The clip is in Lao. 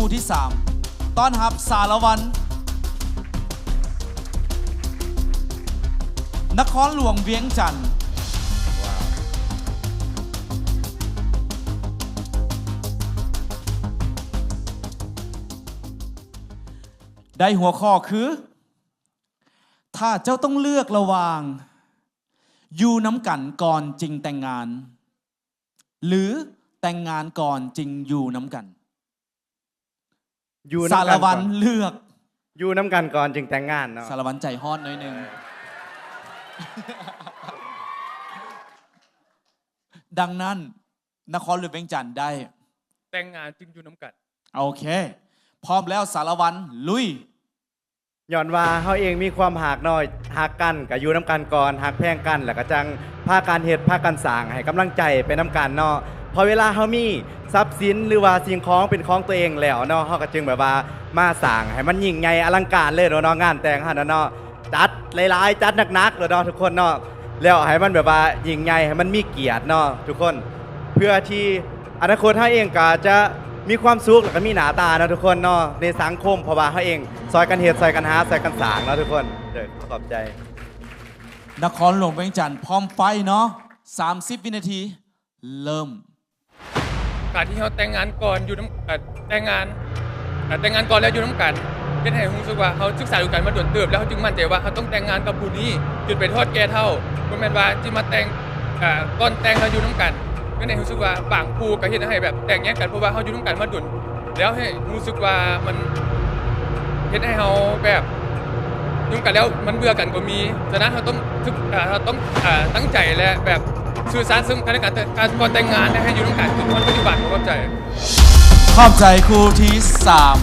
ຄູ່ທີສາມ ຕ້ອນຮັບສາລະວັນ ນະຄອນຫຼວງວຽງຈັນ. ໄດ້ຫົວຂໍ້ຄື ຖ້າເຈົ້າຕ້ອງເລືອກລະຫວ່າງ ຢູ່ນຳກັນກ່ອນຈຶ່ງແຕ່ງງານ ຫຼື ແຕ່ງງານກ່ອນຈຶ່ງຢູ່ນຳກັນ? ຢູ່ນຳກັນກ່ອນ ສາລະວັນເລືອກ ຢູ່ນຳກັນກ່ອນຈຶ່ງແຕ່ງງານເນາະ. ສາລະວັນໃຈຮ້ອນໜ້ອຍໜຶ່ງ. ດັ່ງນັ້ນ ນະຄອນຫຼວງວຽງຈັນໄດ້ ແຕ່ງງານຈຶ່ງຢູ່ນຳກັນ. ໂອເຄ ພ້ອມແລ້ວ ສາລະວັນ ລຸຍ. ຍ້ອນວ່າເຮົາເອງມີຄວາມຮັກເນາະ, ຮັກກັນກໍຢູ່ນຳກັນກ່ອນ, ຮັກແພງກັນ ແລ້ວກໍຈັ່ງພາກັນເຮັດ ພາກັນສ້າງ ໃຫ້ກຳລັງໃຈໄປນຳກັນເນາະ. ເພາະເວລາເຮົາມີຊັບສິນ ຫຼືວ່າສິ່ງຂອງເປັນຂອງຕົວເອງແລ້ວເນາະ, ເຮົາກໍຈຶ່ງແບບວ່າມາສ້າງໃຫ້ມັນຍິ່ງໃຫຍ່ອະລັງການເລີຍເນາະ, ງານແຕ່ງເຮົານະເນາະ. ຈັດຫຼາຍໆ ຈັດໜັກໆ ໂລດເນາະ ທຸກຄົນເນາະ, ແລ້ວໃຫ້ມັນແບບວ່າຍິ່ງໃຫຍ່ ໃຫ້ມັນມີກຽດເນາະ ທຸກຄົນ, ເພື່ອທີ່ອະນາຄົດເຮົາເອງກໍຈະມີຄວາມສຸກ ແລ້ວກໍມີໜ້າຕາເນາະ ທຸກຄົນເນາະ ໃນສັງຄົມ, ເພາະວ່າເຮົາເອງຊ່ອຍກັນເຮັດ ຊ່ອຍກັນຫາ ຊ່ອຍກັນສ້າງເນາະ ທຸກຄົນ. ເດີ ຂອບໃຈ. ນະຄອນຫຼວງວຽງຈັນ ພ້ອມໄຟເນາະ, ສາມສິບວິນາທີ ເລີ່ມ. ການທີ່ເຮົາແຕ່ງງານກ່ອນຢູ່ນຳ ເອີ່ ແຕ່ງງານ ເອີ່ ແຕ່ງງານກ່ອນແລ້ວຢູ່ນຳກັນ ເຮັດໃຫ້ຮູ້ສຶກວ່າເຮົາສຶກສາດູໃຈກັນມາດົນເຕີບ ແລ້ວເຮົາຈຶ່ງໝັ້ນໃຈວ່າເຮົາຕ້ອງແຕ່ງງານກັບຜູ້ນີ້ຈົນໄປທອດແກ່ເຖົ້າ. ບໍ່ແມ່ນວ່າຊິມາແຕ່ງ ເອີ່ ກ່ອນແຕ່ງແລ້ວຢູ່ນຳກັນ. ເຮັດໃຫ້ຮູ້ສຶກວ່າບາງຄູ່ກໍເຮັດໃຫ້ແບບແຕກແຍກກັນ ເພາະວ່າເຮົາຢູ່ນຳກັນມາດົນ ແລ້ວໃຫ້ຮູ້ສຶກວ່າມັນເຮັດໃຫ້ເຮົາແບບຢູ່ນຳກັນແລ້ວມັນເບື່ອກັນກໍມີ. ສະນັ້ນເຮົາຕ້ອງ ເອີ່ ເຮົາຕ້ອງ ເອີ່ ຕັ້ງໃຈ ແລະ ແບບ ສື່ສານເຊິ່ງກັນແລະກັນ ແຕ່ການກ່ອນແຕ່ງງານໃຫ້ຢູ່ນຳກັນຈົນຮອດປັດຈຸບັນ. ຂອບໃຈ. ຂອບໃຈຄູ່ທີສາມ